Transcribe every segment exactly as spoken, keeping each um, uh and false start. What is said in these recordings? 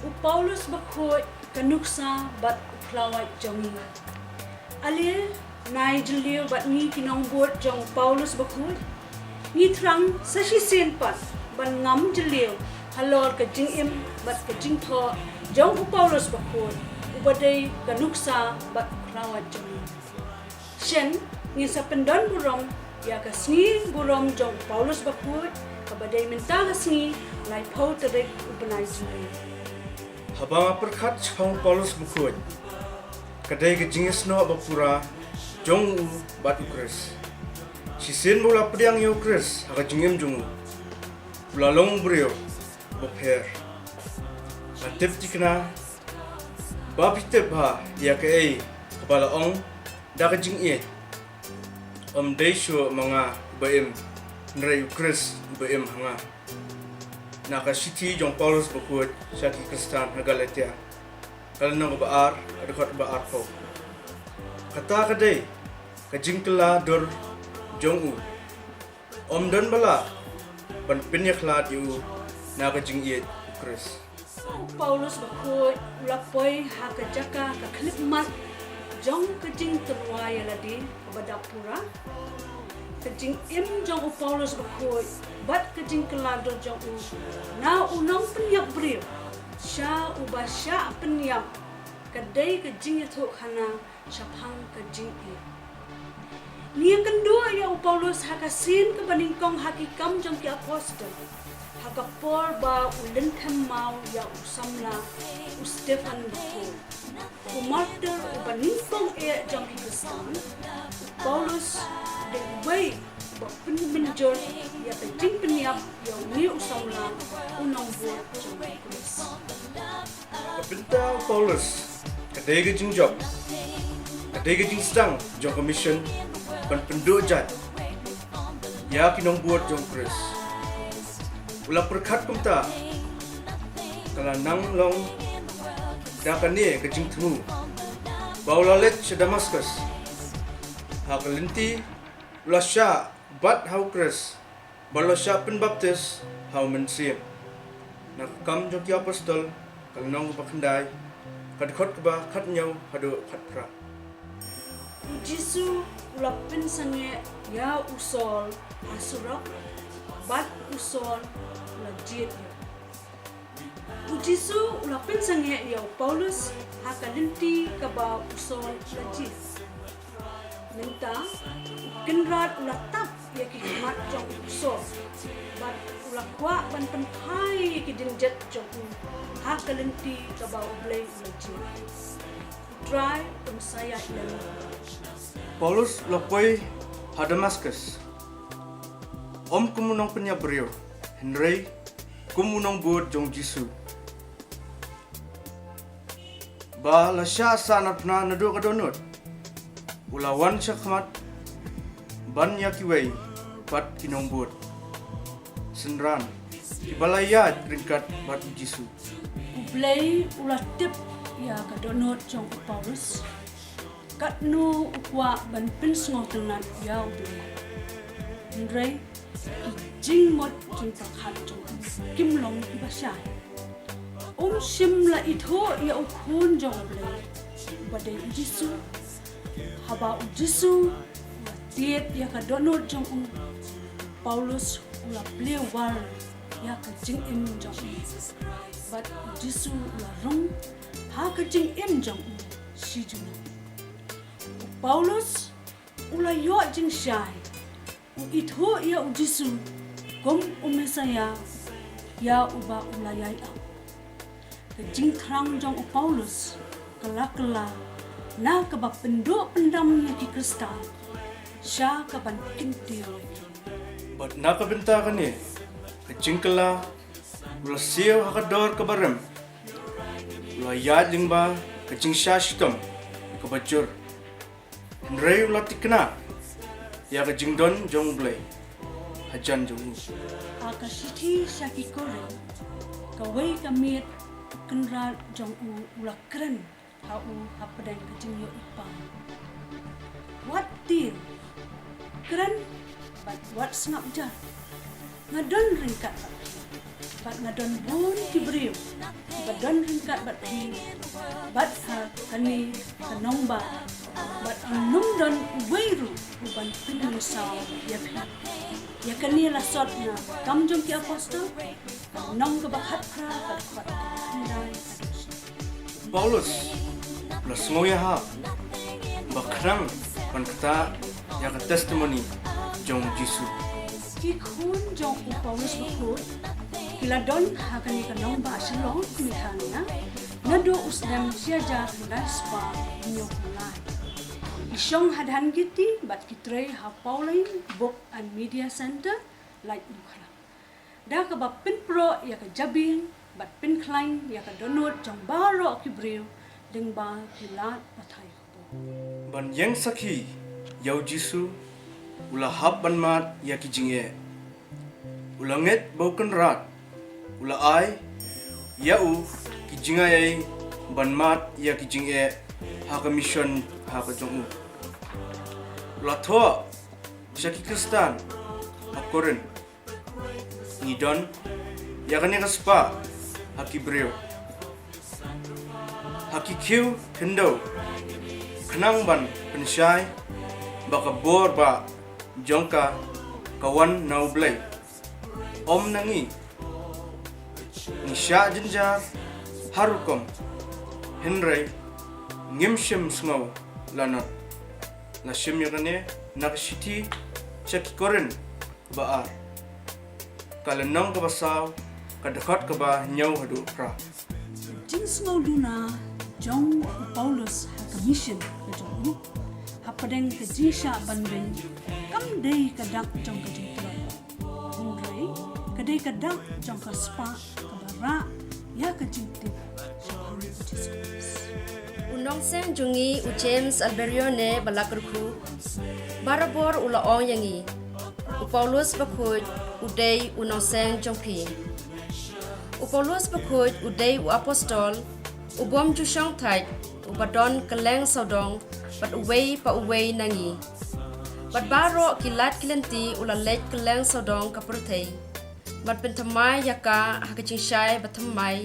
U Paulus Bakhuid, ka nuksa bad u khlawait jong ngi. Ale, nai jylliew bad ngi ki nongbud jong u Paulus Bakhuid. Ngi thrang sa shisien pat ban ngam jylliew halor ka jingim bad ka jingthoh jong u Paulus Bakhuid, uba dei ka nuksa bad u khlawait jong ngi. Shen, ngin sa pyndon burom ïa ka sngi burom jong u Paulus Bakhuid, kaba dei mynta ka sngi, laiphew tarik u bnai Jun. Haba nga pyrkhat shaphang u Paulus Bakhuid, ka dei ka jingïasnoh ba pura jong u bad u Khrist. Shisien ba u la pdiang ïa u Khrist ha ka jingim jong u, u la long u briew ba pher. Nga tip thikna ba phi tip bha ïa kaei kaba la ong da ka jingïeit. Ym dei shuh ma nga uba im, hynrei u Khrist uba im ha nga. Na ka shithi jong u Paulus Bakhuid sha ki Khristan ha Galatia, ka lynnong kaba ar, ka dkhot kaba arphew. Kata ka dei ka jingkylla dur jong u. Ym don ba lah ban pynïakhlad ïa u na ka jingïeit u Khrist. U Paulus Bakhuid u la poi ha ka jaka ka khyllipmat jong ka jingtyrwa ïalade kaba dap pura. Ka jingim jong u Paulus Bakhuid bad ka jingkylla dur jong u na u nongpynïap briew sha uba shah pynïap, ka dei ka jingïathuhkhana shaphang ka jingïeit. Ngi ïakynduh ïa u Paulus ha ka sien kaba nyngkong ha Ki Kam jong ki Apostol, ha ka por ba u lynthem maw ïa u samla u Stephan Bakhuid, u martir uba nyngkong eh jong ki Khristan. U Paulus u dei uwei ba pynmynjur ïa ka jingpynïap ïa une u samla, u nongbud jong u Khrist. Ka bynta u Paulus ka dei ka jingjop, ka dei ka jingsdang jong ka mission ban pynduh jait ïa ki nongbud jong u Khrist. U la pyrkhat kumta, ka la nang long da kane ka jingthmu ba u la leit sha Damascus. Ha ka lynti u la shah bat ha u Khrist bad u la shah pynbaptis ha u Mynsiem. Na Ki Kam jong ki Apostol, ka lynnong kaba khyndai, ka dkhot kaba khathynñiew haduh khatphra. U Jisu u la pynsangeh ïa u Saul ha surok, bad u Saul u la jied ïa u. U Jisu u la pynsangeh ïa u Paulus ha ka lynti kaba u Saul u la jied. Mynta u Kynrad u la tap ïa ki khmat jong u Saul, bad u la kwah ban pynphai ïa ki dynjot jong u ha ka lynti kaba U Blei u la jied. U Trai un sa ïaid lem. Paulus u la poi ha Damascus, ym kum u nongpynïap briew, hynrei kum u nongbud jong u Jisu, ba la shah sahnarphna naduh ka dohnud. U la wan shakhmat ban ïa kiwei pat ki nongbud synran kiba la ïaid ryngkat bad u Jisu. U Blei u la tip ïa ka dohnud jong u Paulus, katno u kwah ban pynsngewtynnat ïa U Blei. Hynrei ki jingmut jingpyrkhat jong u kim long kiba shai. Um shym la ithuh ïa u Khun jong U Blei, uba dei u Jisu. Haba u Jisu u la tied ïa ka dohnud jong u, Paulus u la plie war ïa ka jingim jong u, bad u Jisu u la rung ha ka jingim jong u shi junom. U Paulus u la ïoh jingshai, u ithuh ïa u Jisu kum u Messaïah, ïa uba u la ïai ap. Ka jingthrang jong u Paulus ka la kylla na kaba pynduh pyndam ïa ki Khristan sha kaban kyntiew ïa ki. Bad na ka bynta kane ka jingkylla, u la siew ha ka dor kaba rem, u la ïaid lyngba ka jingshah shitom kaba jur. Hynrei u la tikna ïa ka jingdon jong U Blei hajan jong u. Ha ka shithi sha ki Korinth, kawei ka miet u Kynrad jong u u la kren ha u hapdeng ka jingïohi paw. Wat tieng, kren bad wat sngap jar. Nga don ryngkat bad phi. Bad nga don bun ki briew kiba don ryngkat bad phi bad ha kane ka nongbah, bad ym don uwei ruh uban pynmynsaw ïa phi. Ïa kane la sot na Kam Jong ki Apostol, lynnong kaba khatphra, bad kaba khatkhyndai. Paulus u la sngew ïahap ba khnang ban ktah ïa ka testimony jong u Jisu. Ki khun jong u Paulus bakhuid ki la don ha kane ka nongbah Shillong, Meghalaya, naduh u snem shi hajar khyndai spah hynñiewphew lai. Ki shong ha Dhankheti bad ki trei ha Pauline Book and Media Centre, Laitumkhrah, da kaba pynproh ïa ka jabieng bad pynkhlaiñ ïa ka dohnud jong baroh ki briew lyngba ki lad pathai khubor. Ban ïeng sakhi ïa u Jisu, u la hap ban mad ïa ki jingeh. U la ngeit ba u Kynrad u la ai ïa u ki jingai ban mad ïa ki jingeh ha ka mission ha ka jong u. U la thoh sha ki Khristan ha Korinth: Ngi don ïa kane ka spah ha ki briew, ha ki khiew khyndew, khnang ban pynshai ba ka bor ba jong ka ka wan na U Blei, ym na ngi. Ngi shah jynjar har rukom, hynrei ngim shym sngew lanot. La shim ïa kane na ka shithi sha ki Korinth ba ar, ka lynnong kaba saw, ka dkhot kaba hynñiew haduh phra. Jingsngew duna jong u Paulus ha ka mission ka jong u hapdeng ka jingshah ban beiñ kam dei ka dak jong ka jingtlot, hynrei ka dei ka dak jong ka spah kaba rah ïa ka jingtip shaphang u Jisu Khrist. U nongseng jong ngi u James Alberione ba la kyrkhu, barabor u la ong ïa ngi, u Paulus bakhuid u dei u nongseng jong phi. U Paulus bakhuid u dei u apostol, u bym ju shongthait, uba don kylleng sawdong bad uwei pa uwei na ngi. Bad baroh ki lad ki lynti u la leit kylleng sawdong ka pyrthei, bad pynthymmai ïa ka ha ka jingshai bathymmai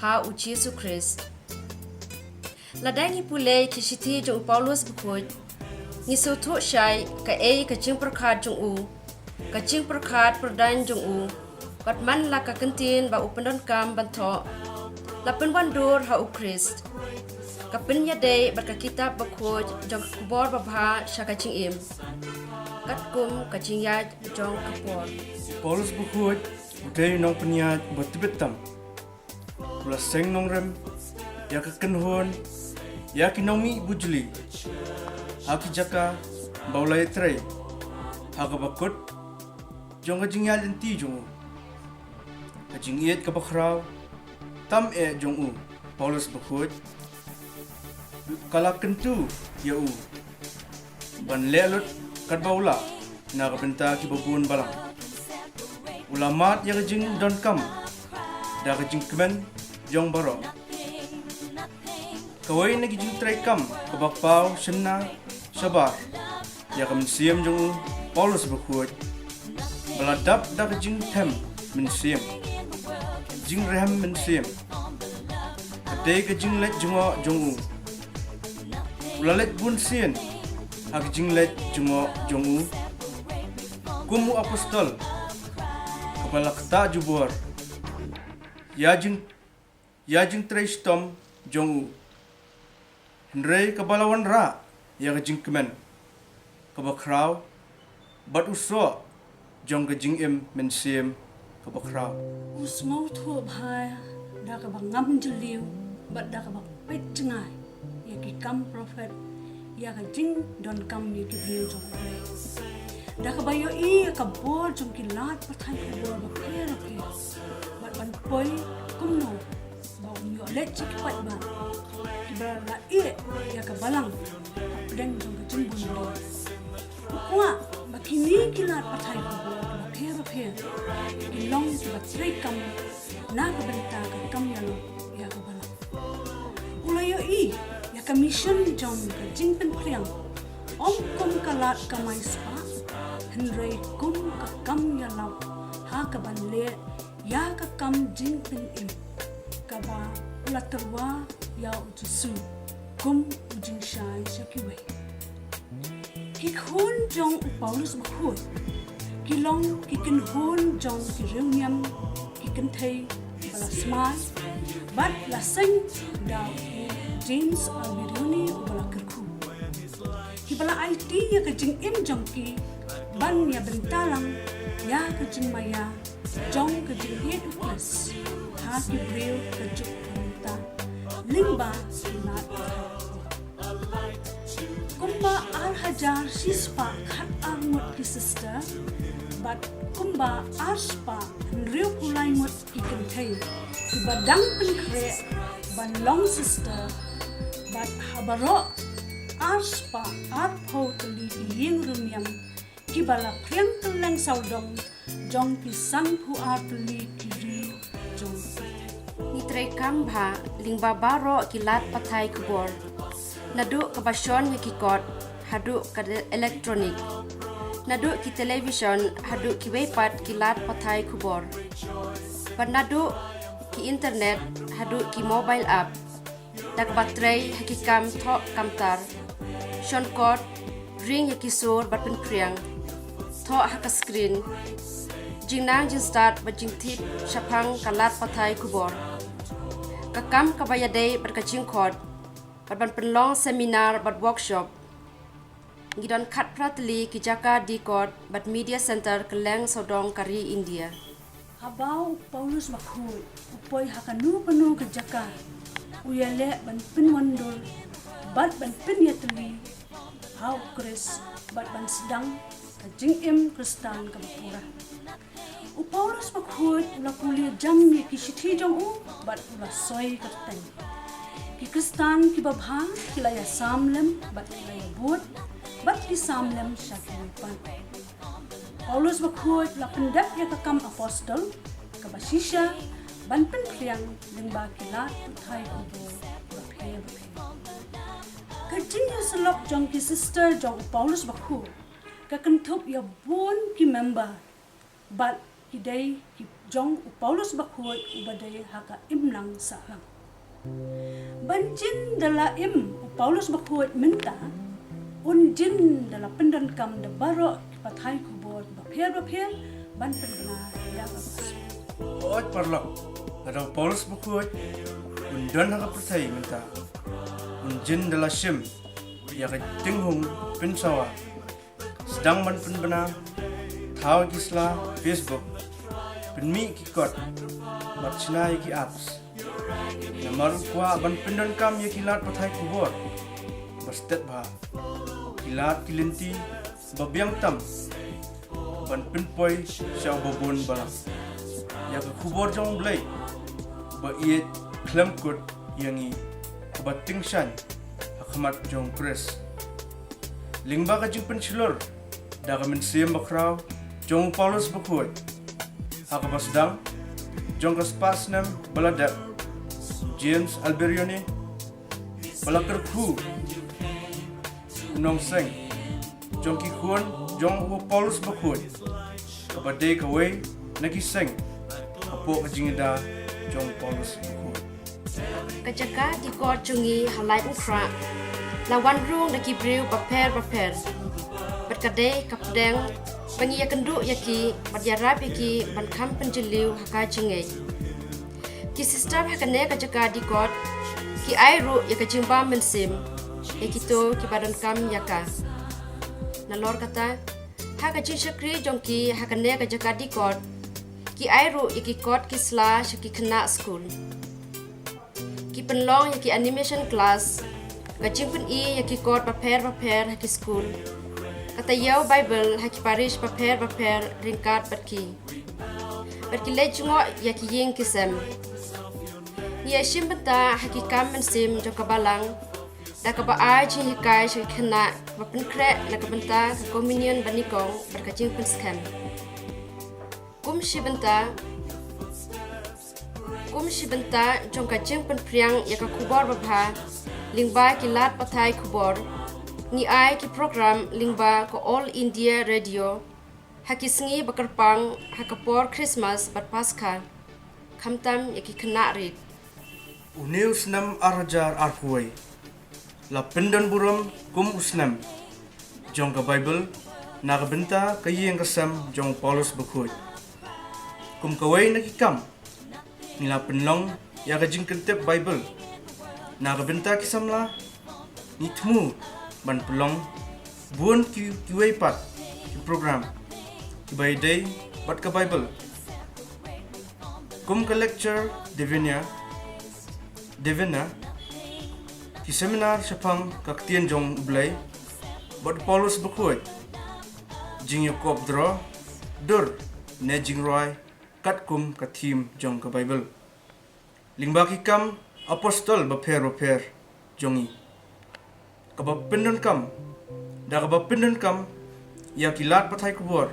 ha u Jisu Khrist. Lada ngi pule ki shithi jong u Paulus bakhuid, ngi sngewthuh shai kaei ka jingpyrkhat jong u, ka jingpyrkhat pyrdaiñ jong u, bad man la ka kyntien ba u pyndonkam ban thoh, la pynwandur ha u Khrist. Ka pynïadei bad ka kitab bakhuid jong ka khubor babha sha ka jingim, katkum ka jingïaid jong ka por. Paulus bakhuid u dei u nongpynïaid ba tbit tam. U la seng nongrim ïa ka kynhun, ïa ki nongmih bujli, ha ki jaka ba u la ïatrei ha kaba kut jong ka jingïaid lynti jong u. Ka jingïeit kaba khraw tam eh jong u Paulus bakhuid ka la kyntu ïa u ban leh lut katba u lah na ka bynta kiba bun balang. U la mad ïa ka jingdonkam da ka jingkmen jong baroh. Kawei na ki jingtreikam kaba paw shynna shabar ïa ka mynsiem jong u Paulus bakhuid, ba la dap da ka jingthem mynsiem, jingrhem mynsiem, ka dei ka jingleit jngoh jong u. U la leit bunsien ha ka jingleit jngoh jong u kum u apostol kaba la ktah jubor ïa jing ïa jingtrei shitom jong u, hynrei kaba la wanrah ïa ka jingkmen kaba khraw bad u soh jong ka jingim mynsiem kaba khraw. U sngewthuh bha da kaba ngam jylliew bad da kaba peit jngai ïa ki kam prophet, ïa ka jingdonkam ïa ki briew jong U Blei, da kaba ïohi ïa ka bor jong ki lad pathai khubor bapher bapher, bad ban poi kumno ba un ïoh leit sha ki paidbah kiba la ïeh ïa ka balang hapdeng jong ka jingbun briew. U kwah ba kine ki lad pathai khubor kiba pher bapher ki long kiba treikam na ka bynta ka kam ïalap ïa ka balang. U la ïohi ïa ka mission jong ka jingpynphriang ym kum ka lad kamai spah, hynrei kum ka kam ïalap ha kaban leh ïa ka kam jingpynim kaba u la tyrwa ïa u Jisu kum u jingshai sha kiwei. Ki khun jong u Paulus Bakhuid ki long ki kynhun jong ki riewniam ki kynthei ba la smai bad la seng da u James Alberoni uba la kyrkhu. Kiba la aiti ïa ka jingim jong ki ban ïa bynta lang ïa ka jingmaïa jong ka jingïeit u Khrist ha ki briew ka juk mynta lyngba ki lad. Kumba ar hajar shispah khat ar ngut ki sister bad kumba ar spah hynriewphew lai ngut ki kynthei kiba dang pynkhreh ban long sister bad ha baroh ar spah arphew tylli ki ïing riewniam kiba la phriang kylleng sawdong jong ki sanphew ar tylli ki ri jong. Ngi treikam bha lyngba baroh ki lad pathai khubor, naduh kaba shon ïa ki kot haduh ka electronic, naduh ki television haduh kiwei pat ki lad pathai khubor, bad naduh ki internet haduh ki mobile app, da kaba trei ha ki kam thoh kamtar, shon kot, ring ïa ki sur bad pynphriang, thoh ha ka screen, jingnang jingstad bad jingtip shaphang ka lad pathai khubor, ka kam kaba ïadei bad ka jingkhot, bad ban pynlong seminar bad workshop. Ngi don khatphra tylli ki jaka dikot bad media center kylleng sawdong ka ri India. Haba u Paulus Bakhuid u poi ha kano kano ka jaka, u ïaleh ban pynwandur bad ban pynïatylli ha u Khrist bad ban sdang ka jingim Khristan kaba pura. U Paulus Bakhuid u la pule jam ïa ki shithi jong u bad u la soi kyrteng. Ki Khristan kiba bha ki la ïa sam lem bad ki la ïa bud bad ki sam lem sha ki pat. Paulus Bakhuid la pyndep ïa ka kam apostol kaba shisha ban pynphriang lyngba ki lad pathai khubor bapher bapher. Ka jingïasyllok jong ki sister jong u Paulus Bakhuid ka kynthup ïa bun ki member bad ki dei ki jong u Paulus Bakhuid uba dei ha ka imlang sahlang. Ban jin da la im u Paulus Bakhuid mynta, un jin da la pyndonkam da baroh ki pathai khubor bapher bapher ban pynbna ïa ka gospel. Hooid paralok, lada u Paulus Bakhuid un don ha ka pyrthei mynta, un jin da la shim ïa ka jinghung pynsawa, sdang ban pynbna, thaw ki sla Facebook, pynmih ki kot, bad shna ïa ki apps. Namar u kwah ban pyndonkam ïa ki lad pathai khubor ba stet bha, ki lad ki lynti ba biang tam ban pynpoi sha uba bun balang ïa ka khubor jong U Blei uba ïeit khlem kut ïa ngi, kaba tyngshaiñ ha khmat jong u Khrist. Lyngba ka jingpynshlur da ka mynsiem bakhraw jong u Paulus Bakhuid, ha kaba sdang jong ka spah snem ba la dep, James Alberioni ba la kyrkhu u nongseng jong ki khun jong u Paulus Bakhuid, kaba dei kawei na ki seng hapoh ka jingïada jong u Paulus Bakhuid. Ka jaka dikot jong ngi ha Laitumkhrah la wan rung da ki briew bapher bapher, bad ka dei ka pdeng ba ngi ïakynduh ïa ki bad ïarap ïa ki ban kham pynjylliew ha ka jingngeit. Ki sister ha kane ka jaka dikot ki ai ruh ïa ka jingbam mynsiem ïa kito kiba donkam ïa ka. Nalor kata, ha ka jingshakri jong ki ha kane ka jaka dikot, ki ai ruh ïa ki kot ki sla sha ki khynnah skul. Ki pynlong ïa ki animation class, ka jingpyni ïa ki kot bapher bapher ha ki skul, ka taïew Baibl ha ki parish bapher bapher ryngkat bad ki, bad ki leit jngoh ïa ki ïing ki sem. Ngi ïashim bynta ha ki kam mynsiem jong ka balang da kaba ai jinghikai sha ki khynnah ba pynkhreh na ka bynta ka communion banyngkong bad ka jingpynskhem. Kum shi bynta, kum shi bynta jong ka jingpynphriang ïa ka khubor babha lyngba ki lad pathai khubor, ngi ai ki program lyngba ka All India Radio ha ki sngi ba kyrpang ha ka por Christmas bad Paskha. khamtam ïa ki khynnah rit. Une u snem ar hajar arphew wei la pyndon burom kum u snem jong ka Baibl na ka bynta ka ïing ka sem jong u Paulus Bakhuid. Kum kawei na ki kam, ngi la pynlong ïa ka jingkyntip Baibl na ka bynta ki samla. Ngi thmu ban pynlong bun ki, kiwei pat ki program kiba ïadei bad ka Baibl, kum ka lecture Divina, Divina, ki seminar shaphang ka ktien jong U Blei bad u Paulus Bakhuid, jingïakop draw dur ne jingrwai katkum ka theme jong ka Baibl, lyngba ki kam apostol bapher bapher jong ngi. Kaba pyndonkam, da kaba pyndonkam ïa ki lad pathai khubor,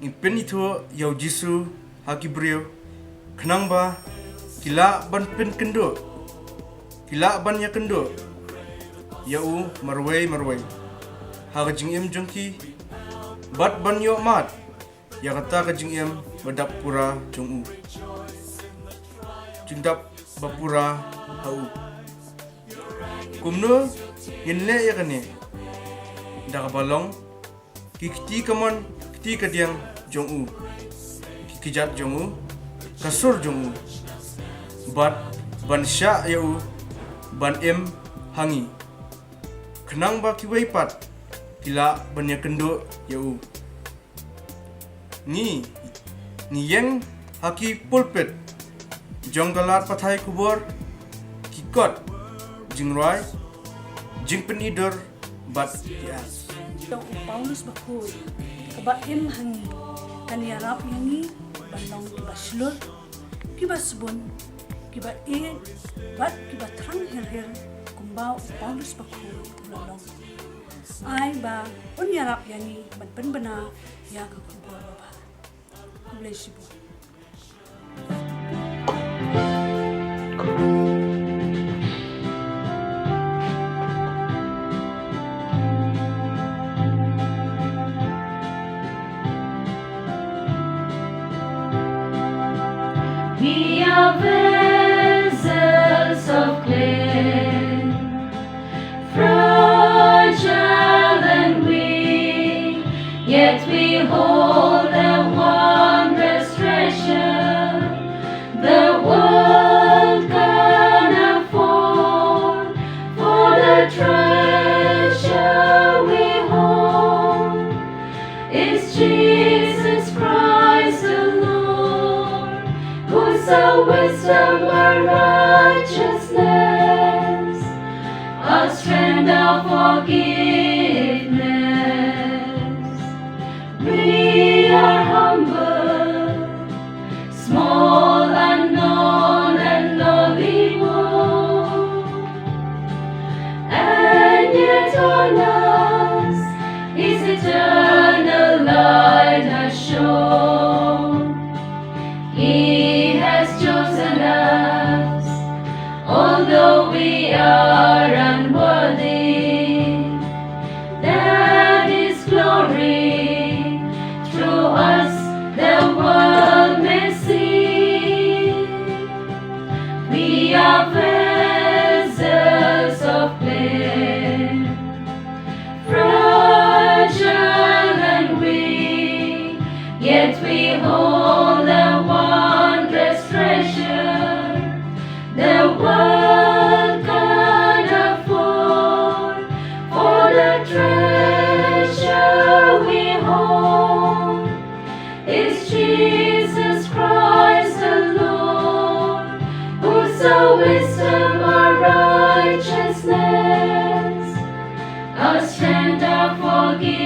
ngi pynithuh ïa u Jisu ha ki briew, khnang ba ki lah ban pynkynduh, ki lah ban ïakynduh ïa u marwei marwei ha ka jingim jong ki, bad ban ïoh mad ïa kata ka jingim ba dap pura jong u, jingdap ba pura ha u. Kumno ngin leh ïa kane? Da kaba long ki kti kamon kti kadiang jong u, ki kjat jong u, ka sur jong u, bad ban shah ïa u ban im ha ngi, khnang ba kiwei pat ki lah ban ïakynduh ïa u. Ngi, ngi ïeng ha ki pulpit jong ka lad pathai khubor ki kot jingrwai, jingpynidur bad ki ar. Jong u Paulus Bakhuid kaba im ha ngi kan ïarap ïa ngi ban long kiba shlur, kiba sbun, kiba ïeit bad kiba thrang hir hir, kumba u Paulus Bakhuid u la long. Ai ba un ïarap ïa ngi ban pynbna ïa ka khubor babha. Khublei shibun. We are vessels of clay, fragile and weak, yet we hold a wondrous treasure the world can afford. For the treasure we hold is Jesus Christ the Lord, who's our wisdom, our righteousness, our strength, our forgiveness. We are humble, small, unknown, and lowly born. And yet on us His eternal light has shone. He has chosen us, although we are unworthy, that His glory through us the world may see. We are vessels of clay, fragile and weak, yet we hold a wondrous treasure the world can afford. For the treasure we hold is Jesus Christ the Lord, who's our wisdom, our righteousness, our strength, our forgiveness.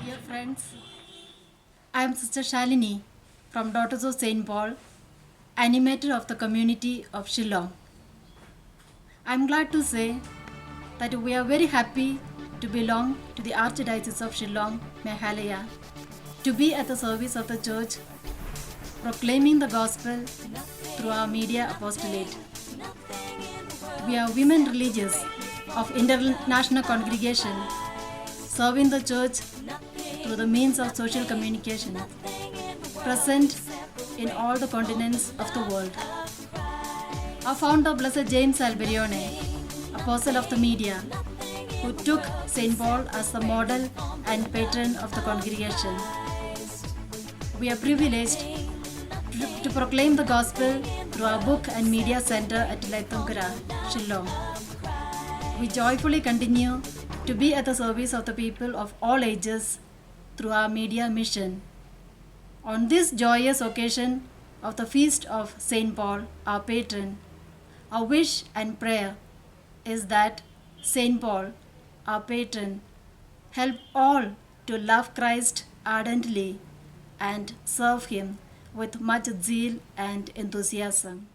Dear friends, I am Sister Shalini from Daughters of Saint Paul, animator of the community of Shillong. I am glad to say that we are very happy to belong to the Archdiocese of Shillong, Meghalaya, to be at the service of the Church, proclaiming the gospel through our media apostolate. We are women religious of International Congregation serving the church through the means of social communication, present in all the continents of the world. Our founder, Blessed James Alberione, apostle of the media, who took Saint Paul as the model and patron of the congregation. We are privileged to, to proclaim the gospel through our book and media center at Tilai Tongkra, Shillong. We joyfully continue to be at the service of the people of all ages through our media mission. On this joyous occasion of the feast of Saint Paul, our patron, our wish and prayer is that Saint Paul, our patron, help all to love Christ ardently and serve Him with much zeal and enthusiasm.